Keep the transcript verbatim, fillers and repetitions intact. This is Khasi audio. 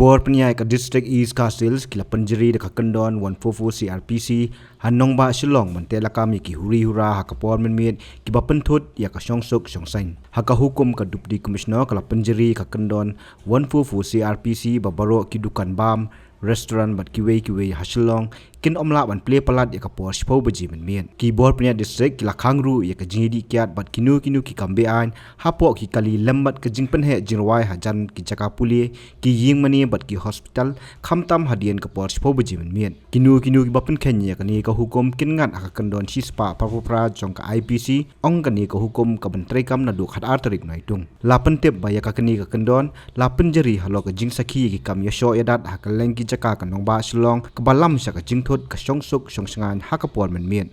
Por pynïaid ka District East Khasi Hills ki la pynjri da ka kyndon one four four C R P C ha nongbah Shillong ban teh lakam ïa ki huri hura ha ka por mynmiet kiba pynthut ïa ka shongsuk shongsaiñ. Ha ka hukum ka Deputy Commissioner ka la pynjri ka kyndon one four four C R P C ba baroh ki dukan bam, restaurant bad kiwei kiwei ha Shillong kin ym lah ban plie palat ïa ka por shiphew baje mynmiet. Ki bor pynïaid district ki la khang ruh ïa ka jingïadih kiad bad kino kino ki kam be-aiñ hapoh ki kali lem bad ka jingpynheh jingrwai hajan ki jaka pule, ki ïing mane bad ki hospital, khamtam hadien ka por shiphew baje mynmiet. Kino kino kiba pynkheiñ ïa kane ka hukum kin ngat ha ka kyndon shispah phra phew phra jong ka I P C, ong kane ka hukum kaban treikam naduh khatar tarik Naitung. La pyntip ba ïa ka kane ka kyndon la pynjri halor ka jingsakhi ïa ki kam ïashoh ïadat ha kylleng ki jaka ka nongbah Shillong kaba lam sha ka jingthut ka shongsuk shongshngaiñ ha ka por mynmiet.